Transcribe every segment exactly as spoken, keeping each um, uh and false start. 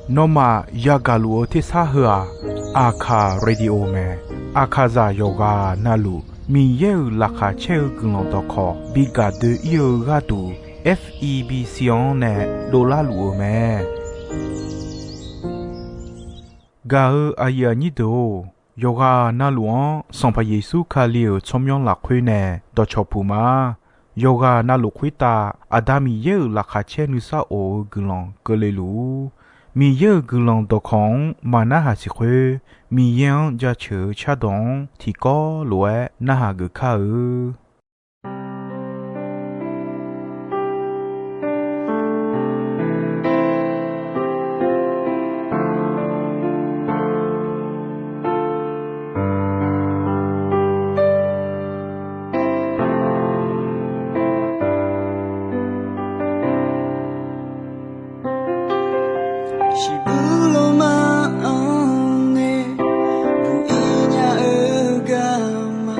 Nawmaf yagaq luf-eu tersar heu-aq, Aqkaq Radio mae. Aqkaqzaq yawqghaq navluf Miqyaer-euq laqkhaq caer-eu guiqlanq dawqkawq bi gaq doe-ir-eu gharduq, F E B C-anr nae dovlar luf-eu mae. Gaq-eu aqyuif aqnyir deuq-or, yawqghaq navluf-anr Sanqpaq Yeqsur Kali-euq tsawrmyanr lafkhoer nae dawqcawq puq ma. Yawqghaq navluf khoertav Aqda Miqyaer-euq laqkhaq caer nuisar of-eu guiqlanq keuvle luf-ur. Miqyaer-euq guiqlanq dawqkawq-anr maq narhaq siq khoer, Miqyaer-anr jaceuq-eu cardawq-anr tiqkawv lof-aer narhaq geuf kar-eu. Shiqbuq lawma-anr nae buq-ir nya-eu garma,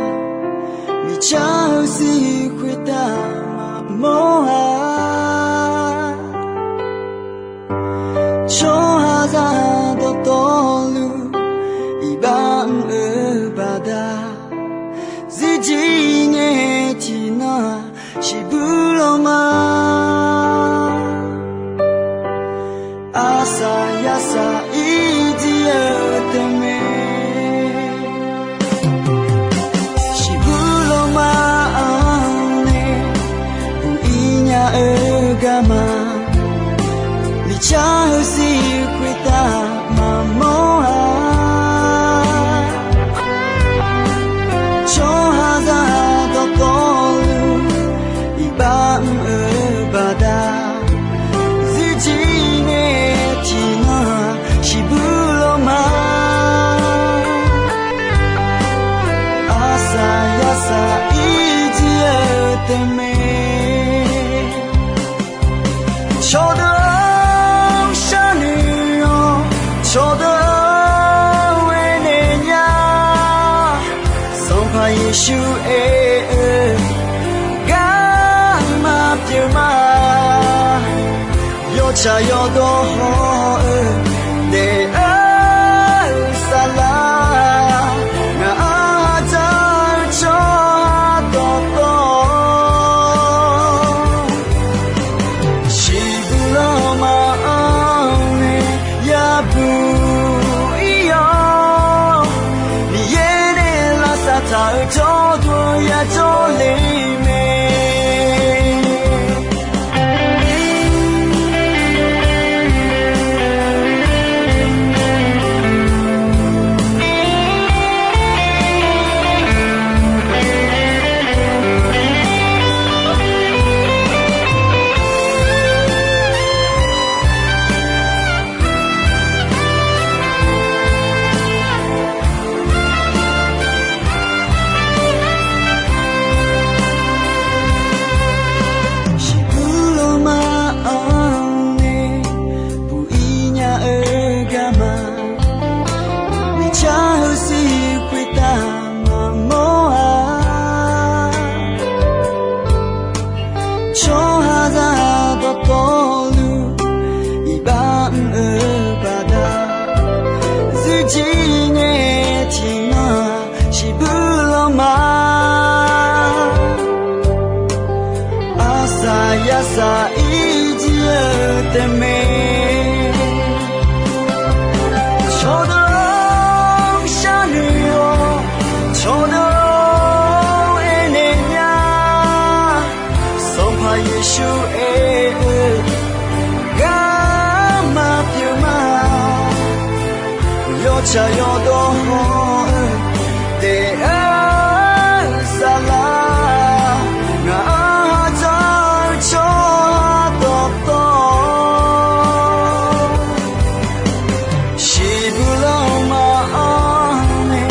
miqcar-eu sir khoertav maqmawr-a. Tsawrhaqzaq dawqtawvluf iqbax mr-eu baqda, zirjir ngae tiqnan-aq, shiqbuq lawma arsaq yarsaq ir jir-eu tae mae. Shiqbuq lawma-anr nae buq-ir nya-eu garma, miqcar-eu sir khoertav maqmawr-a. Tsawrhaqzaq dawqtawvluf iqbax mr-eu baqda, zirjir ngae tiqnan-aq, shiqbuq lawma arsaq yarsaq ir jir-eu tae mae. Cawqdeuq-or, sharnoeq-awq. Cawqdeuq-or, aernaeq nya. Sanqpaq Yeqsur aer-eu garma pyeuf ma. Yawtsaq yawdawr haw-eu daef-eu saflar, ngaq-anr dzaq-eu tsawrhaq dawqtawv, shiqbuq lawma-anr nae yabuq ir-awr, Miqyaer nae lavsav taq-eu jawrduq yajawr le mae. Shiqbuq lawma-anr nae buq-ir nya-eu garma, miqcar-eu sir khoertav maqmawr-a. Tsawrhaqzaq dawqtawvluf iqbax mr-eu baqda, zirjir ngae tiqnan-aq, shiqbuq lawma arsaq yarsaq ir jir-eu tae mae. Cawqdeuq-or, sharnoeq-awq. Cawqdeuq-or, aernaeq nya. Sanqpaq Yeqsur aer-eu garma pyeuf ma. Yawtsaq yawdawr haw-eu daef-eu saflar, ngaq-anr dzaq-eu tsawrhaq dawqtawv, shiqbuq lawma-anr nae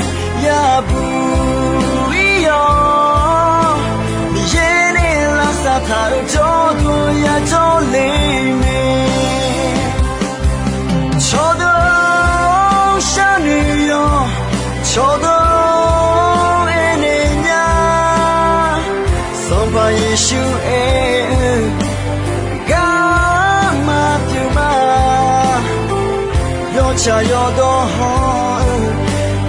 yabuq ir-awr, Miqyaer nae lavsav taq-eu jawrduq yajawr le mae. Cawqdeuq-or, sharnoeq-awq. Tsaq yawdawr hawr-eu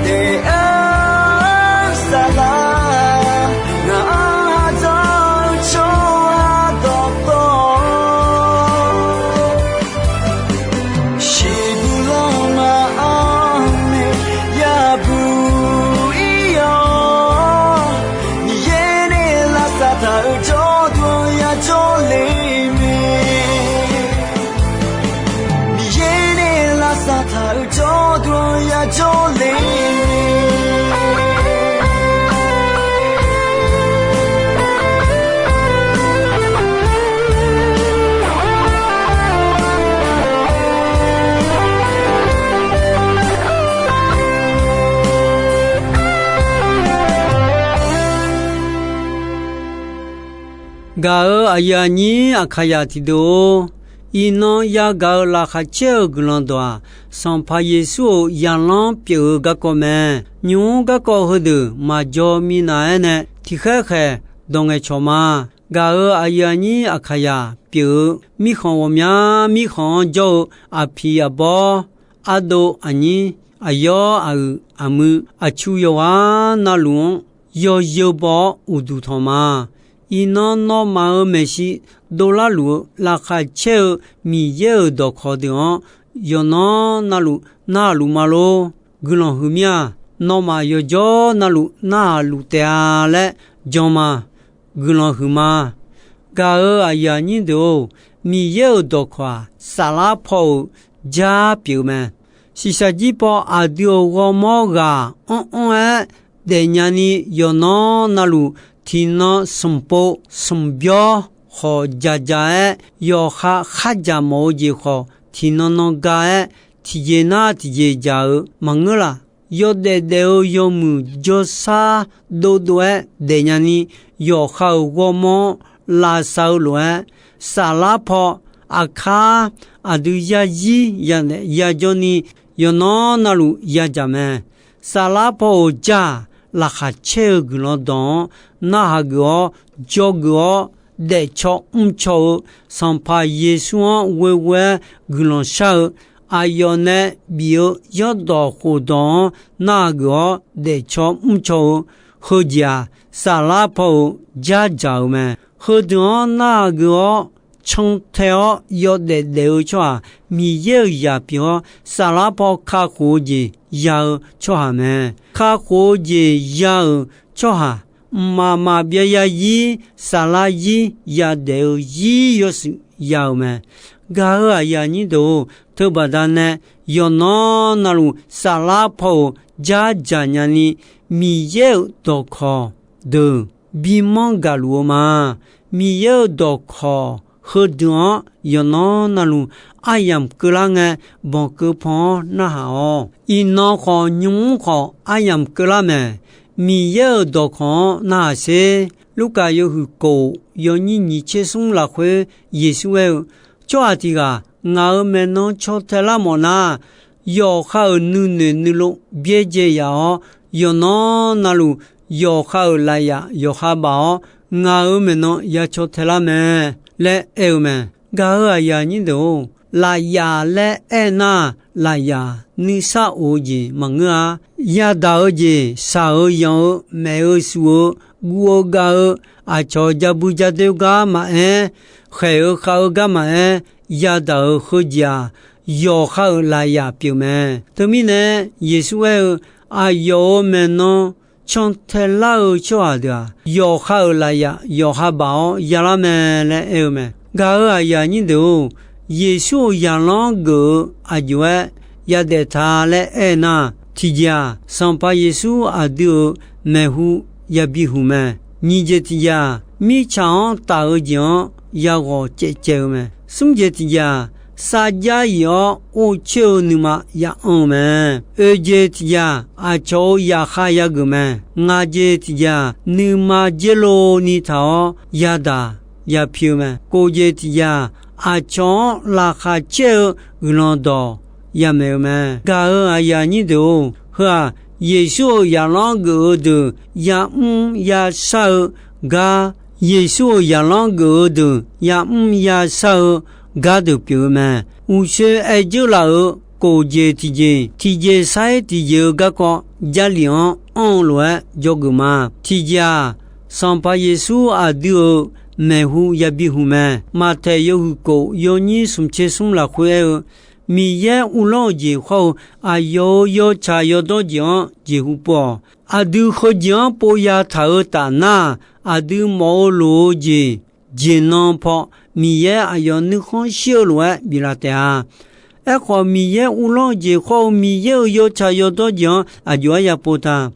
daef-aer saflar, ngaq-anr ardawr-eu tsawrhaq dawqtawv, shiqbuq lanma-anr nae yabuq ir-awr, Miqyaer nae lavsav taq-euq jawrduq-anr yajawr le mae. Miqyaer nae lavsav taq-euq jawrduq-anr yajawr le. Gaq-euq aqyuif aqnyir Aqkaqyaq tiqdeuq-or, iqnan yagaq-euq laqkhaq caer-eu guiqlanq dawq-aq, Sanqpaq Yeqsur-euq zaqlanr pyeuf-eu garkawv mae. Nymq-mr garkawv heudeuq maqjaw minav-aer nae tiqkhaer khaeq dawq ngaeqcawq ma. Gaq-euq aqyuif aqnyir Aqkaqyaq pyeuf-eu mirkhanq ghawqmya mirkhanq-anr jawr-eu aqpiq aqbawr, ardov aqnyir, aqyawr aqyuif aqmuiq aqcu yawqghaq navluf-anr yawzeu baw-awr uqduq tanq ma. Iqnan nawmaf-euq maeqshi dovlar luf-eu laqkhaq caer-eu Miqyaer-euq dawqkawq deuq-anr yawqnan navluf narhaq luf ma lor. Guiqlanq huiq mir-a. Nawmaf yawqjawr navluf narhaq luf taef-a laer jan ma. Guiqlanq huiq ma. Gaq-euq aqyuif aqnyir deuq-or, Miqyaer-euq dawqkawq-aq, saflar paw-euq jar pyeuf-eu mae. Shiqshaq jir paw aqdui-euq ghawrmawr ghaq anr anr-aer daefnya ni, yawqnan navluf tiqnan smq pov smq byawr khawf jaq jaq-aer, yawqha kharjaq mawf-eu jeq khawf tiqnan nan ga-aer, tiqjeq nar tiqjeq jaq-euq maqngeur laq. Yawdaef daef-eu yawmuiq jawrsar dovdov-aer daefnya ni, yawqha-euq ghawrmawr-anr lavsav-eu lof-aer, saflar paw aqkar aqdui yarzir yadaef yajawr ni, yawqnan navluf yajaq mae. Saflar paw-euq jar-aq, laqkhaq caer-eu guiqlanq dawq-anr narhaq geuf-awr, jawrgeuf-awr, daefcaw mrcaw-eu Sanqpaq Yeqsur-anr ghoeghoe-aer guiqlanq shar-eu, aqyawf nae bif-eu yawrdawq khofdawq-anr narhaq geuf-awr daefcaw mrcaw-eu heujeq-aq, saflar paw-euq jardzaq-euq mae. Heudeuq-anr narhaq geuf-awr cantae-awr yawdaef daef-eu tsawrhaq, Miqyaer-euq zaq pyeuf-awr saflar paw kakhof-eu jeq ya-eu tsawrhaq mae. Kakhof-eu jeq ya-euq tsawrhaq, mqmaq maqbyav yarzir, saflar zir yadaef-eu zir yawshuif ya-euq mae. Gaq-euq aqyuif aqnyir deuq-or, teubaqda nae yawqnan navluf saflar paw-euq jardzaq nya ni, Miqyaer-euq dawqkawq deuq bimanr gaqluf-eu ma. Miqyaer-euq dawqkawq heudeuq-anr yawqnan navluf aryamq keuvlar ngae, banqkeuv pan-anr narhaq-awq. Iqnan khawf nymq-mr khawf aryamq keuvlar mae. Miqyaer-euq dawqkawq-anr narhaq sher. Lurkaf yawhuiq kof yawnyir nyiq tser smr lafkhoer Yeqsur aer-eu, Tsawrhaq tiq ghaq ngaq-euq maeqnan caw tae lar mawf nar, yawqha-euq nuinoeq nuilov byaerdzae yaf-awr, yawqnan navluf yawqha-euq lafyaf yawqha baf-awr, ngaq-euq maeqnan ya caw tae lar mae laer aer-eu mae. Gaq-euq aqyuif aqnyir deuq-or, lafyaf laer aer nar, lafyaf nuisar of-eu jeq maqngeur-a. Yadaq-eu jeq, shaq-eu yanq-eu maef-eu shuf-eu guv-eu gav-eu, aqcawq ja bui ja doer gar maqaer, khaeq-eu khav-eu gar maqaer, yadaq-euq heujeq-aq, yawqha-euq lafyaf pyeuf mae. Teumirnae, Yeqsur aer-eu, Aqyawf-euq maeqnan cantae lar-eu tsawrhaq deuq-aq, yawqha-euq lafyaf yawqha baf-awr yalar mae laer aer-eu mae. Gaq-euq aqyuif aqnyir deuq-or, Yeqsur-euq zaqlanr geuf-eu aqjox-aer yadaef ta laer aer nar, tiqjeq-aq, Sanqpaq Yeqsur aqdui-euq maeqhu yabi huiq mae. Nyiq jeq tiqjeq-aq, mirtsaq-anr taf-eu jeq-anr yaghawq caevcaev-eu mae. Smr jeq tiqjeq-aq, sarjax yif-awr or coer-eu nuima ya'anr-eu mae. Oeq jeq tiqjeq-aq, aqcawq-euq zaqkhav yageuf mae. Ngaq jeq tiqjeq-aq, nuima dzer lov ni taq-awr yadaq yapi-eu mae. Kof jeq tiqjeq-aq, aqcawq-anr laqkhaq caer-eu guiqlanq dawq yamaeq-eu mae. Gaq-euq aqyuif aqnyir deuq-or, heu-aq, Yeqsur-euq zaqlanr geuf-eu deuq ya'mr yashar-eu gar, Yeqsur-euq zaqlanr geuf-eu deuq ya'mr yashar-eu gar deuq pyeuf-eu mae. Uqshoe aer dzeur laf-euq kof jeq tiqjeq, tiqjeq sar-ir tiqjeq-eu garkawv Jarlif-anr anr-eu lof-aer dzawgeuf ma. Tiqjeq-aq, Sanqpaq Yeqsur aqdui-euq maeqhu yabi huiq mae. Maqtaeq yawhuiq kof yawnyir smq tser smr lafkhoer aer-eu, Miqyaer uvlanr-eu jeq hawr-eu aqyawf-euq yawtsaq yawdawr jeq-anr jeqhu pov-awq. Aqdui heujeq-anr pov ya taq-eu taf nar, aqdui mawf-eu loq-eu jeq jeqnan paw Miqyaer aqyawf nuikhanr shir-eu lof-aer biflaf taef-a. Aerkhawf, Miqyaer uvlanr-eu jeq hawr-eu Miqyaer-euq yawtsaq yawdawr jeq-anr aqjox-aer yapov ta.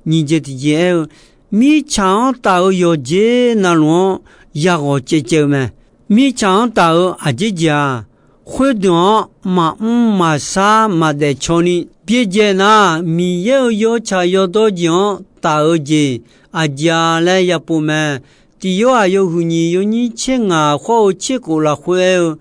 Nyiq jeq tiqjeq aer-eu, mirtsaq-anr taf-eu yawqjeq navluf-anr yaghawq caevcaev-eu mae. Mirtsaq-anr taf-euq aqjeq jeq-aq, khoerdeuq-anr maqmr maqsar maqdaef caw ni byaerdzae nar, Miqyaer-euq yawtsaq yawdawr jeq-anr taf-eu jeq aqjeq-a laer yapov mae. Tiq Yorhaq yawhuiq nyiq yawnyir tser ngaq hawr-eu tser khof lafkhoer aer-eu,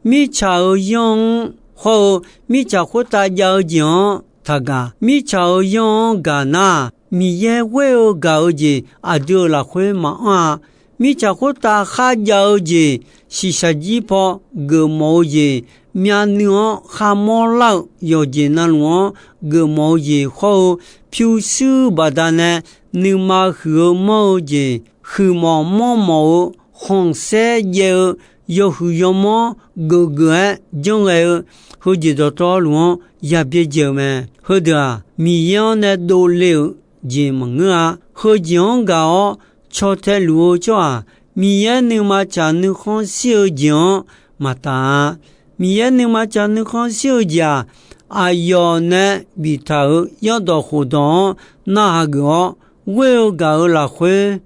mirtsaq-euq yanr-anr hawr-eu mirtsaq khoertav jav-eu jeq-anr taqgaq. Mirtsaq-euq yanr-anr gaq nar, Miqyaer ghoer-eu gaq-eu jeq aqdui-euq lafkhoer maqanr-a. Mirtsaq khoertav kharjav-eu jeq, shiqshaq jir paw geufmawf-eu jeq, myavnuiv-anr kharmawr lar-euq yawqjeq navluf-anr geufmawf-eu jeq hawr-eu, pyurshuir baqdanae nuima huiq-eu manr-eu jeq, huiqmawf manrmawf-eu khanqsaer jaev-eu yawhuiq yawmanr geufgeuf-aer janrghae-eu, heujeq dawqtawvluf-anr yabyaerdzae-eu mae. Heudeuq-aq, Miqyaer-anr nae dovle-euq jeq maqngeur-a. Heujeq-anr gaq-awr caw tae luf-eu tsawrhaq, Miqyaer nuima tsaq nuikhanr shir-eu jeq-anr maqtaf-a. Miqyaer nuima tsaq nuikhanr shir-eu jeq-aq, aqyawf nae biftaq-euq yaerdawq khofdawq-anr narhaq geuf-awr, ghoer-eu gaq-euq lafkhoer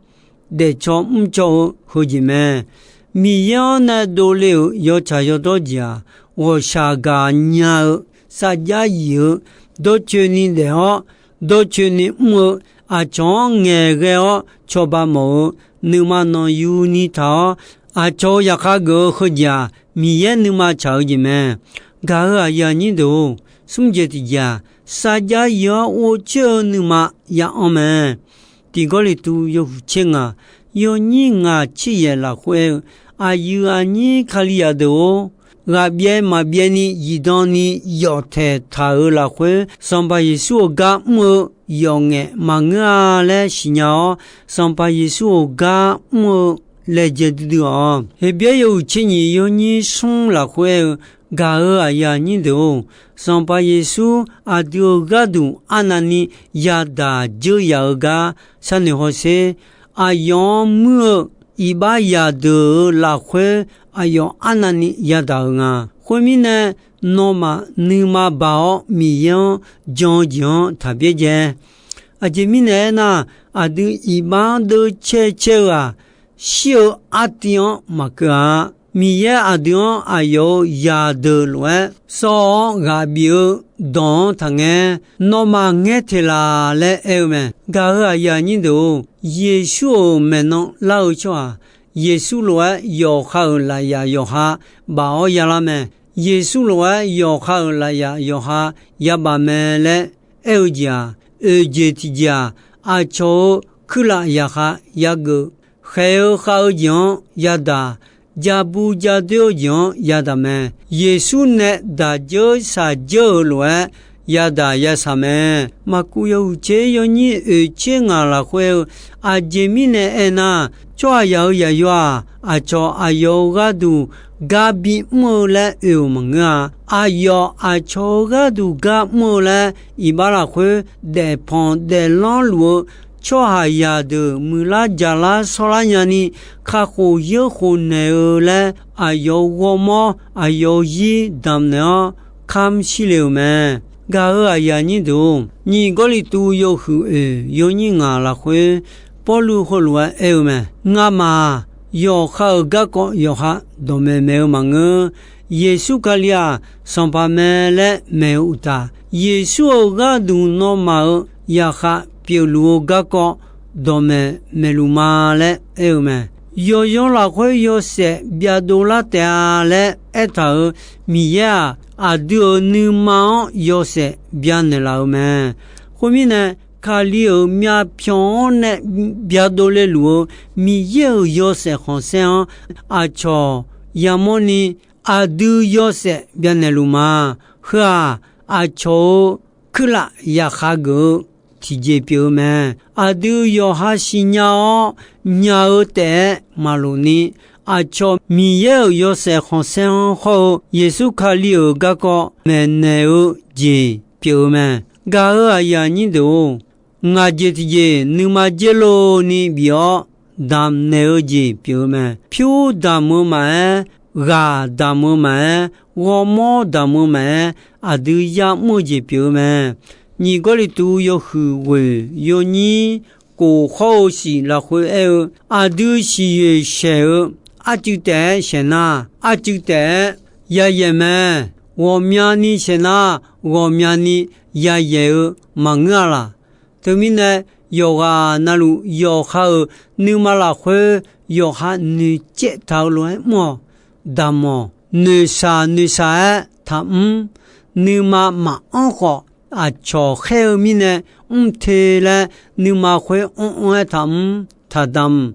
daefcaw mrcaw-eu heujeq mae. Miqyaer-anr nae dovle-euq yawtsaq yawdawr jeq-aq, ghawqshaq gaq nya-eu, sarjax yif-eu, dawrcoeni daef-awr dawrcoeni mr-eu, aqcawq-anr ngaeqghae-awr cawba mawf-eu, nuima nanqyuni taq-awr aqcawq-euq zaqkhav geuf-eu heujeq-aq, Miqyaer nuima tsaq-eu jeq mae. Gaq-euq aqyuif aqnyir deuq-or, smr jeq tiqjeq-aq, sarjax yif-awr ghovcoer-eu nuima ya anr mae. Tiq Gawrliqtu yawhuiq tser ngaq yawnyir ngaq tser yaeq lafkhoer aer-eu, aqyuif aqnyir Kalizaq deuq-or, ghaqbyaev maqbyaev ni zifdan ni yawf taeqtaq-euq lafkhoer, Sanqpaq Yeqsur-euq gar mr-eu yawf ngaef maqngeur-a laer siqnya-awr, Sanqpaq Yeqsur-euq gar mr-eu laejae duidui-awq. Heqbyaer yawhuiq tser nyiq yawnyir smr lafkhoer aer-eu, gaq-euq aqyuif aqnyir deuq-or, Sanqpaq Yeqsur aqdui-euq gharduq arnavni yadaq dzeur yaf-eu gar sharnoeq hawsher. Aqyawf-anr muir-eu iqbax zaqdeuq-euq lafkhoer aqyawf arnavni yadaq-euq nga. Khoermirnae, nawmaf nuima baq-awr Miqyaer-anr jan-eu jeq-anr taq byaerdzae. Aqjeq mirnae aernar, aqdui iqbax-anr deuvcae cae-eu-aq, shir-eu artiv-anr maqkeuv-a. Miqyaer aqdui-anr aqyawf-euq zaqdeuq lof-aer sawv-awr ghaq bif-eu dawq-anr taqngaer, nawmaf ngaer teq laq laer aer-eu mae. Gaq-euq aqyuif aqnyir deuq-or, Yeqsur-euq maeqnan lar-eu tsawrhaq, Yeqsur lof-aer yawqha-euq lafyaf yawqha baf-awr yalar mae. Yeqsur lof-aer yawqha-euq lafyaf yawqha yabaf mae laer aer-eu jeq-aq, oeq jeq tiqjeq-aq, aqcawq-euq kuirlaf yaqkhav yageuf, khaeq-eu khav-eu jeq-anr yadaq, ja bu ja doer-eu jeq-anr yadaq mae. Yeqsur nae daq dzeur shaq dzeur-euq lof-aer yadaq yashaq mae. Maqkuv yawhuiq tser yawnyir oeq tser ngaq lafkhoer-eu, aqjeq mirnae aernar, tsawrhaqzaq-euq yaqyo-aq, aqcawq aqyawf-euq gharduq gar bimr-eu laer oe-euq maqngeur-a. Aqyawf aqcawq-euq gharduq gar mr-eu laer iqbax lafkhoer daefpanq daeflanr luf-eu tsawrhaqzaq deuq muiqlar jaqlar shawrlar nyani kakhof yeurkhof naeq-eu laer aqyawf-euq ghawrmawr aqyawf-euq zir damq naeq-awr kamr shir le-euq mae. Gaq-euq aqyuif aqnyir deuq-or, nyiq Gawrliqtu yawhuiq oeq yawnyir ngaq lafkhoer Pawrluv heulof-aer aer-eu mae. Ngamaf-aq, yawqha-euq garkawv yawqha dawqmaeq maeq-eu maqngeur. Yeqsur Kali-aq, Sanqpaq mae laer maeq-eu uqtaf, Yeqsur-euq gharduq nawmaf-euq yaqkhav pyeufluf-eu garkawv dawqmaeq maeqluf ma laer aer-eu mae. Yawqyawr lafkhoer yawshaef byadov lar taef-a laer aertaq-euq Miqyaer-aq, aqdui-euq nuima-anr yawshaef byanaeq laf-euq mae. Khoermirnae, Kali-euq myavpyawq-anr nae byadov le luf-eu Miqyaer-euq yawshaef khanqsaer-anr aqcawq yamawrni aqdui yawshaef byanaeq luf ma. Heu-aq, aqcawq-euq kuirlaf yaqkhav geuf-eu tiqjeq pyeuf-eu mae. Aqdui yawqha siqnya-awr nya-eu taef-aer maqloq ni, aqcawq Miqyaer-euq yawshaef khanqsaer-anr hawr-eu Yeqsur Kali-euq garkawv maeqnaeq-eu jeq pyeuf-eu mae. Gaq-euq aqyuif aqnyir deuq-or, ngaq jeq tiqjeq nuima dzer lov ni bif-awr damqnaeq-eu jeq pyeuf-eu mae. Pyur damq-eu maqaer, ghaq damq-eu maqaer, ghawrmawr damq-eu maqaer, aqdui ya'mr-eu jeq pyeuf-eu mae. Nyiq Gawrliqtu yawhuiq ghoeq yawnyir kof hawr-eu shif lafkhoer aer-eu, aqdui siqyoeq shaeq-eu arcuiv taef-aer shaeqnar, arcuiv taef-aer yayaeq mae. Ghawqmyani shaeqnar, ghawqmyani yayaeq-eu maqngeur-a laq. Teumirnae, yawqghaq navluf yawqha-euq nuima lafkhoer yawqha noeqcaev taq-eu lof-aer mr-awq. Damq-awq. Noeqshaq noeqshaq-aer taqmr. Nuima maqanr khawf, aqcawq khaer-eu mirnae mr te laer nuima khoer anr-anr-aer taqmr taqdamq.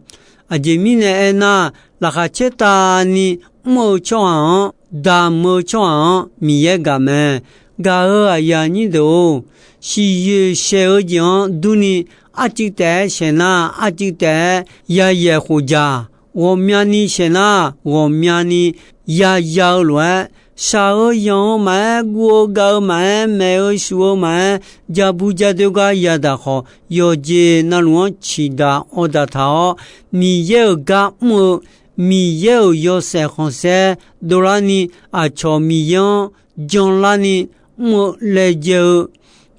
Aqjeq mirnae aernar, laqkhaq caertavni mr-eu tsawrhaq-anr, damq-eu tsawrhaq-anr Miqyaer gaq mae. Gaq-euq aqyuif aqnyir deuq-or, siqyoeq shaeq-eu jeq-anr durni, arcuiv taef-aer shaeqnar, arcuiv taef-aer yayaeq khof jaq, ghawqmyani shaeqnar, ghawqmyani yaya-eu lof-aer, shaq-eu yanq-eu maqaer, guv-eu gav-eu maqaer, maeq-eu shuf-eu maqaer, ja bu ja doe gar yadaq khawf, yawqjeq navluf-anr ciqdaq awrdaq taq-awr, Miqyaer-euq gar mr-eu, Miqyaer-euq yawshaef khanqsaer dovlarni, aqcawq Miqyaer-anr janlarni mr-eu laejae-eu,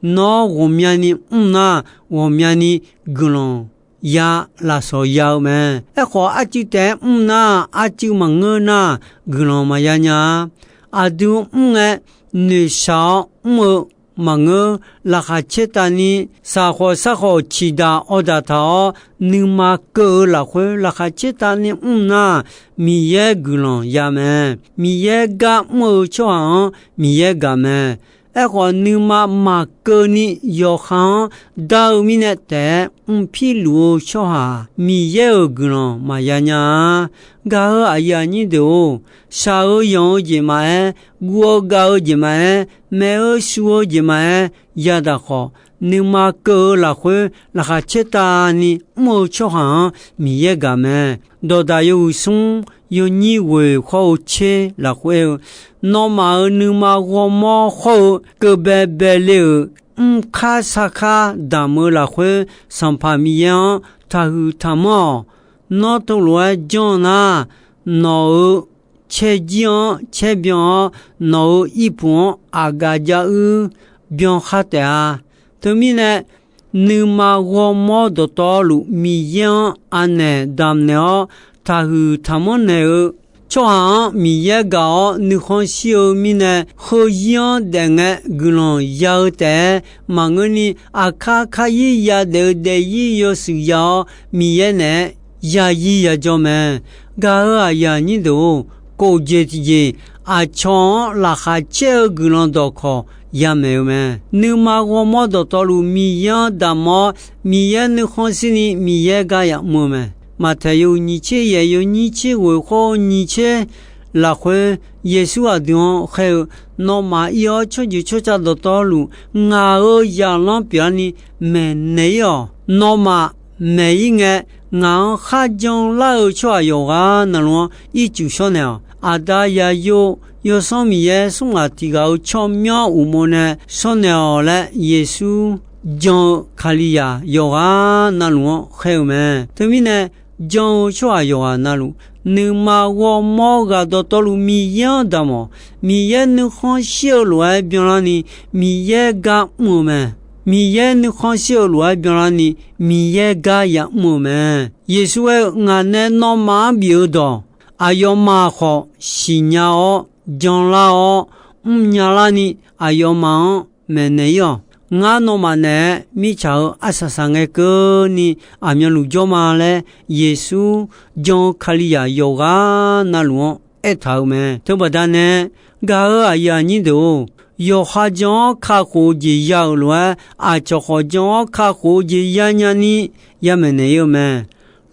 nawr ghawqmyani mr nar, ghawqmyani guiqlanq ya lafsawq ya-eu mae. Aerkhawf, arcuiv taef-aer mr nar, arcuiv maqngeur nar, guiqlanq maqya nya-a. Aqdui mr ngae, noeqshaq-awr mr-eu maqngeur. Laqkhaq caertavni, saqkhawf sarkhawf ciqdaq awrdaq taq-awr, nuima keuv-eu lafkhoer laqkhaq caertavni mr nar, Miqyaer guiqlanq ya mae. Miqyaer gar mr-eu tsawrhaq-anr Miqyaer gaq mae. Aerkhawf, nuima maqkeuvni yawqha-anr dar-eu mirnae taef-aer mrpir luf-eu tsawrhaq-aq, Miqyaer-euq guiqlanq maqya nya-a. Gaq-euq aqyuif aqnyir deuq-or, shaq-eu yanq-eu jeq maqaer, guv-eu gav-eu jeq maqaer, maeq-eu shuf-eu jeq maqaer, yadaq khawf, nuima keuv-eu lafkhoer laqkhaq caertavni mr-eu tsawrhaq-anr Miqyaer gaq mae. Dawqdaq yawhuiq smr yawnyir ghoeq khawr-eu tser lafkhoer aer-eu, nawmaf-euq nuima ghawrmawr khawr-eu keuv baebae le-euq mrkar sarkar damq-eu lafkhoer, Sanqpaq Miqyaer-anr taqhuiq taqmanr-awq. Nawr teulof-aer janr nar, nawq-euq caerjir-anr caerbyan-awr, nawq-euq irpuq-anr aqgaf jav uir byan khar taef-a. Teumirnae, nuima ghawrmawr dawqtawvluf Miqyaer-anr anaeq damqnaeq-awr, taqhuiq taqmanr naeq-eu tsawrhaq-anr Miqyaer gaq-awr nuikhanr shir-eu mirnae, heuzir-anr daef ngae guiqlanq ya-eu taef-aer maqngeurni, aqkar karyir yadaef-eu daefzir yawshuif ya-awr, Miqyaer naeq-aer yazir yajawr mae. Gaq-euq aqyuif aqnyir deuq-or, kof jeq tiqjeq aqcawq-anr laqkhaq caer-eu guiqlanq dawqkawq yamaeq-eu mae. Nuima ghawrmawr dawqtawvluf Miqyaer-anr damq-awr, Miqyaer nuikhanr shirni Miqyaer gar yamr-eu mae. Maqtaeq yawhuiq nyiq tser yaeq yawnyir tser ghoeq khawr-eu nyiq tser lafkhoer, Yeqsur aqdui-anr khaer-eu, nawmaf ir-awr tsawrjeuq tsawrca dawqtawvluf ngaq-euq zaqlanr pyeuflarni maeqnaeq ir-awq. Nawmaf maeq ir ngae, ngaq-anr kharjan lar-eu tsawrhaq yawqghaq navluf-anr ircuf shawr naeq-awq. Aqda Zaqyo, Yawsanr Miqyaer smr ghaq tiq ghaq-euq tsawrmyanr uqmov nae shawr naeq-awq laer, Yeqsur jan-eu Kalizaq yawqghaq navluf-anr khaer-eu mae. Teumirnae, jan-eu tsawrhaq yawqghaq navluf, nuima ghawrmawr ghaq dawqtawvluf Miqyaer-anr damq-awq. Miqyaer nuikhanr shir-eu lof-aer byanlarni, Miqyaer gar mr-eu mae. Miqyaer nuikhanr shir-eu lof-aer byanlarni, Miqyaer gar yamr-eu mae. Yeqsur aer-eu, ngaq nae nawmaf-anr bif-eu dawq, aqyawfmaf khawf siqnya-awr, janlar-awr, mrnya larni, aqyawfmaf-anr maeqnaeq ir-awq. Ngar nawmaf naeq-aer mirtsaq-euq arsaq saq ngae keuvni aqmyanluf jawr ma laer, Yeqsur jan-eu Kalizaq yawqghaq navluf-anr aertaq-euq mae. Teubaqda nae, gaq-euq aqyuif aqnyir deuq-or, yawqha jan-awr kakhof-eu jeq ya-euq lof-aer, aqcawq khawf jan-awr kakhof-eu jeq yanya ni yamaeq naeq ir-eu mae.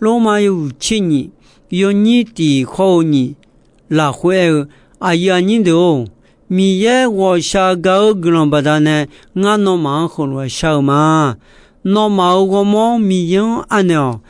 Lormav yawhuiq tser nyiq, yawnyir tiq khawr-eu nyiq lafkhoer aer-eu, aqyuif aqnyir deuq-or, Miqyaer ghawqshaq gaq-eu guiqlanq baqdanae, ngar nawmaf-anr heulof-aer shar-eu ma. Nawmaf-euq ghawrmawr Miqyaer-anr anaeq-awq.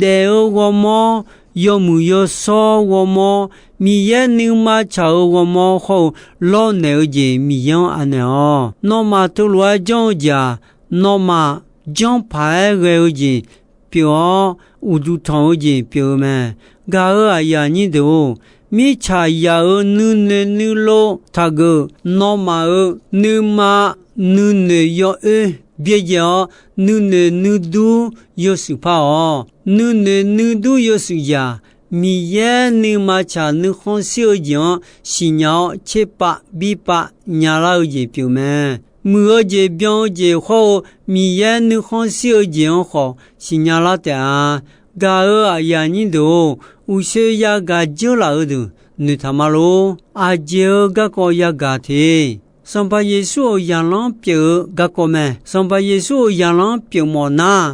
Daef-eu ghawrmawr, yawmuiq yawshawr ghawrmawr, Miqyaer nuima tsaq-eu ghawrmawr hawr-eu lawrnaeq-eu jeq Miqyaer-anr anaeq-awq. Nawmaf teulof-aer janr-eu jeq-aq, nawmaf janrpaq-aer ghae-eu jeq pyeuf-awr, uqduq tanq-eu jeq pyeuf-eu mae. Gaq-euq aqyuif aqnyir deuq-or, mirtsaq yaf-euq nuinoeq nuilov taqgeuf, nawmaf-euq nuima nuinoeq yawoer byaerdzae-awr, nuinoeq nuidur yawshuif par-awq. Nuinoeq nuidur yawshuif jeq-aq, Miqyaer nuima tsaq nuikhanr shir-eu jeq-anr siqnya-awr, tserpav birpav nyalar-eu jeq pyeuf mae. Muiq-eu jeq byan-eu jeq hawr-eu Miqyaer nuikhanr shir-eu jeq-anr khawf siqnya lar taef-a. Gaq-euq aqyuif aqnyir deuq-or, uqshoe yagaq dzeurlaf-eu deuq noeqtaq ma lor. Aqjeq-euq garkawv yagaq te. Sanqpaq Yeqsur-euq zaqlanr pyeuf-eu garkawv mae. Sanqpaq Yeqsur-euq zaqlanr pyeuf mawf nar,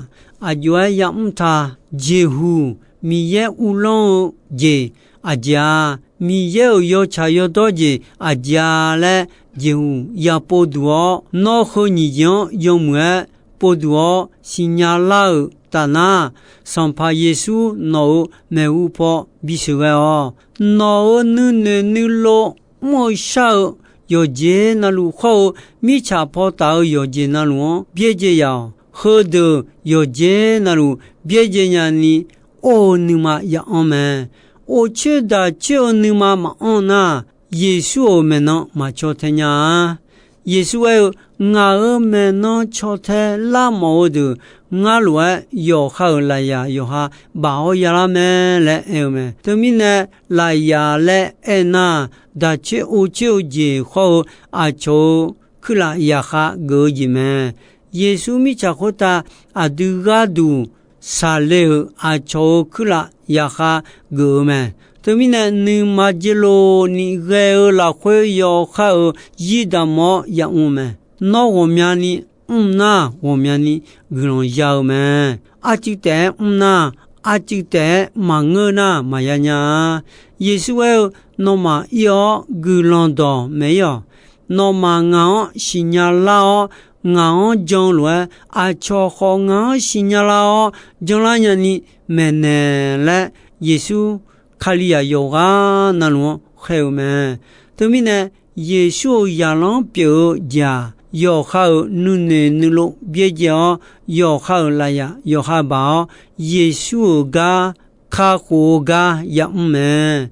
aqjox-aer yamr ta. Jeqhuq, Miqyaer uvlanr-eu jeq aqjeq-a, Miqyaer-euq yawtsaq yawdawr jeq aqjeq-a laer, jeqhuq yapov duq-awr, nawr heu nyiq jeq-anr yawmuiq-aer povduq-awr siqnya lar-euq taf nar, Sanqpaq Yeqsur nawq-euq maeqhu paw bisheuq ghae-awq. Nawq-euq nuinoeq nuilov mr-eu shar-eu yawqjeq navluf hawr-eu, mirtsaq paw taf-eu yawqjeq navluf-anr byaerdzae yaf-awq. Heudeuq yawqjeq navluf byaerdzae nyani or-eu nuima ya'anr mae. Of coer daq coer-eu nuima maqanr nar, Yeqsur-euq maeqnan maq caw tae nya-a. Yeqsur aer-eu, Ngaq-euq maeqnan caw tae larmawf-eu deuq, ngar lof-aer yawqha-euq lafyaq yawqha baf-awr yalar mae laer aer-eu mae. Teumirnae, lafyaq laer aernar, daq coer or coer-eu jeq hawr-eu aqcawq-euq kuirlaf yaqkhav geuf-eu jeq mae. Yeqsur mirtsaq khoertav aqdui gharduq shaqle-euq aqcawq-euq kuirlaf yaqkhav geuf-eu mae. Teumirnae, nuima dzeurlov ni ghae-eu lafkhoer yawqha-euq zir damq-awr yamr-eu mae. Nawr ghawqmyani mr nar, ghawqmyani guiqlanq ya-eu mae. Arcuiv taef-aer mr nar, arcuiv taef-aer maqngeur nar, maqya nya-a. Yeqsur aer-eu, Nawmaf ir-awr guiqlanq dawq maeq-ir-awq. Nawmaf ngaq-anr siqnya lar-awr, ngaq-anr jan lof-aer, aqcawq khawf ngaq-anr siqnya lar-awr janlar nyani maeqnaeq laer, Yeqsur Kalizaq yawqghaq navluf-anr khaer-eu mae. Teumirnae, Yeqsur-euq zaqlanr pyeuf-eu jeq-aq, yawqha-euq nuinoeq nuilov byaerdzae-awr, yawqha-euq lafyaq yawqha baq-awr, Yeqsur-euq gar kakhof-eu gar yamr mae.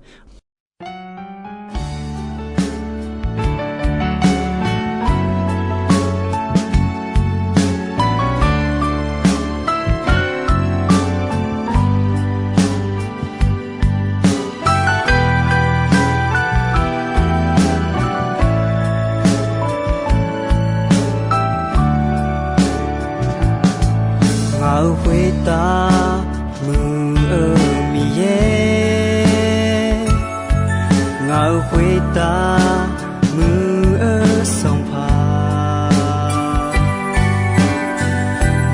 Ngaq-euq khoertav muiq-eu Miqyaer, ngaq-euq khoertav muiq-eu Sanqpaq,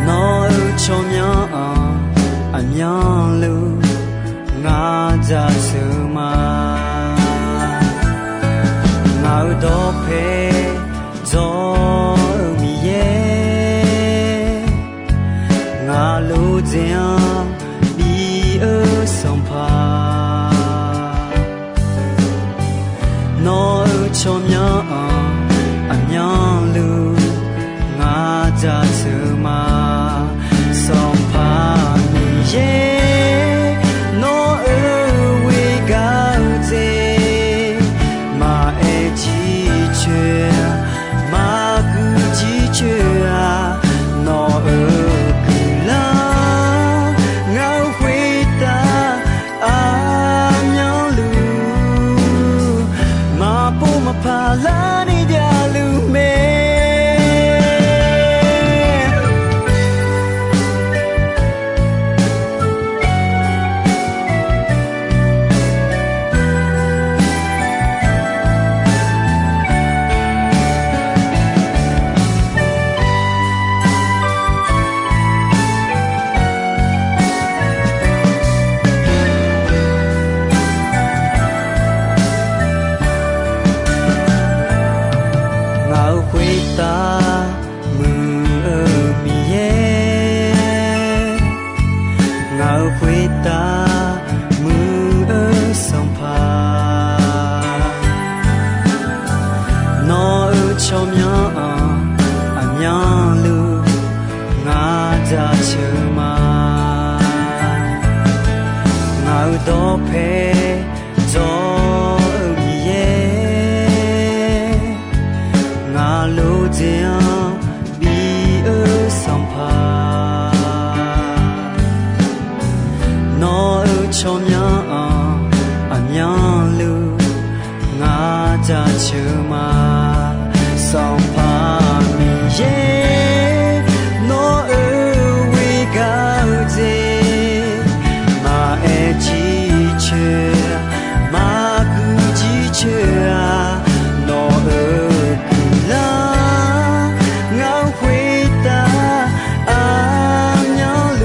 nawq-euq tsawrmyanr-anr aqmyanluf ngar jaceuq ma. Ngaq-euq dawqpae dzaw-eu Miqyaer, ngaq lodzae-anr bi-eu Sanqpaq, nawq-euq tsawrmyanr-anr aqmyanluf ngar jaceuq ma. Sanqpaq Miqyaer, nawq-euq ghoer gar-eu dzae, maqaer jircoer-a, maqguiq jircoer-a, nawq-euq guiqlanq ngaq-euq khoertav aqmyanluf maqpov maqpaq larni javluf mae. tsawrmyanr-anr aqmyanluf ngar jaceuq ma. Ngaq-euq dawqpae dzawr-eu Miqyaer, ngaq lof dzaeq-anr bi-eu Sanqpaq, nawr-euq tsawrmyanr-anr aqmyanluf ngar jaceuq ma. Sanqpaq Miqyaer, nawr-euq ghoer gar-eu jeq maqaer jircoer, maqguiq jircoer-a. Nawq-euq guiqlanq ngar khoertav aqmyanluf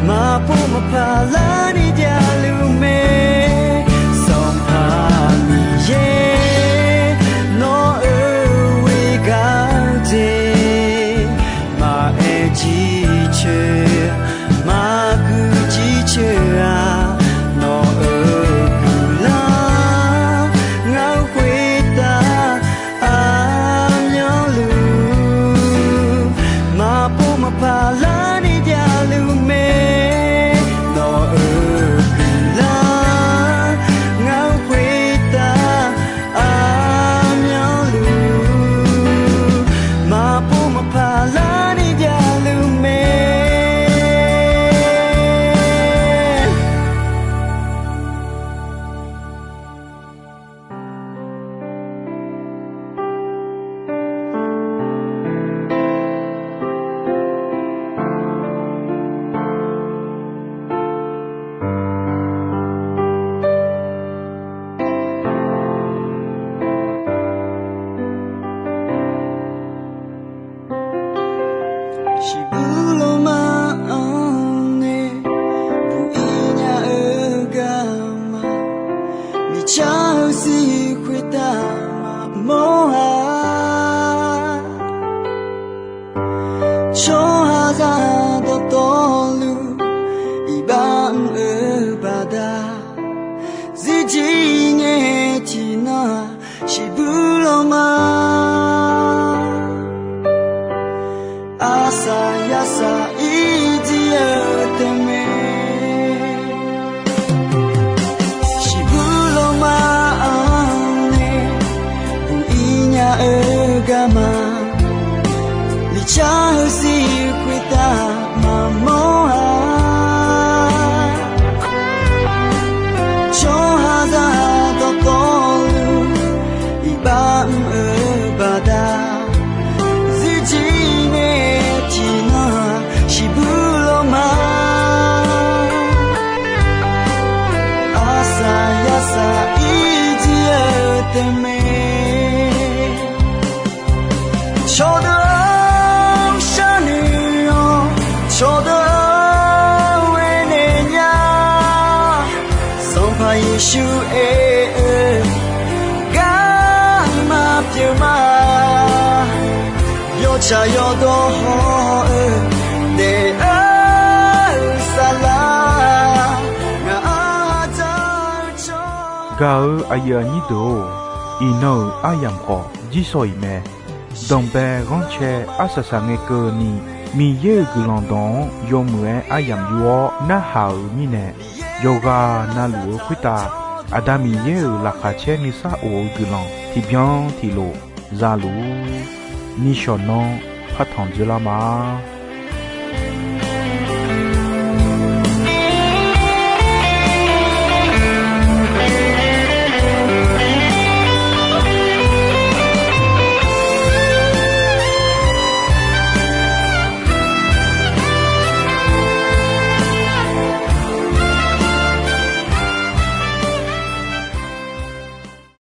maqpov maqpaq larni javluf mae. Sanqpaq Miqyaer, nawr-euq ghoer gar-eu jeq maqaer jircoer, maqguiq jircoer-aq. Nawq-euq guiqlanq ngar khoertav aqmyanluf maqpov maqpaq larni javluf mae. Nawq-euq guiqlanq ngar khoertav aqmyanluf maqpov maqpaq larni javluf mae. Shiqbuir lawrma-anr nae buq-ir nya-eu garma, miqcar-eu zir khoertav maqmawr-a. Tsawrhaqzaq dawqtawvluf iqbax mr-eu baqda, zirjir ngae tiqnan-aq shiqbuir lawrma, arsaq yarsaq irjir-eu tae mae. Shiqbuir lawrma-anr nae buq-ir nya-eu garma, miqcar-eu zir khoertav maqmawr-a. Tsawrhaqzaq dawqtawvluf iqbax mr-eu baqda, zirjir ngae tiqnan-aq shiqbuir lawrma, arsaq yarsaq irjir-eu tae mae. Cawqdeuq-anr sharnoeq-awr, cawqdeuq-anr aernaeq nya. Sanqpaq Yeqsur aer-eu garma pyeuf ma. Yawtsaq yawdawr haw-eu daef-eu saflar, ngaq ardzaq-eu cawq. Gaq-eu aqyuif aqnyir deuq-or, iqnan-euq aryamq khawf jirsawq iq mae. Danqbae ghanrcae arsaq saq ngae keuvni, Miqyaer-euq guiqlanq dawq-anr yawmuiq-aer aryamq yur-awr narhaq-euq mirnae, yawqghaq navluf-eu khoertav Aqda Miqyaer-euq laqkhaq caer nuisar of-eu guiqlanq tiqbyan tiqlof za luf-ur. Nishawq nanr partanq dzeurlar ma.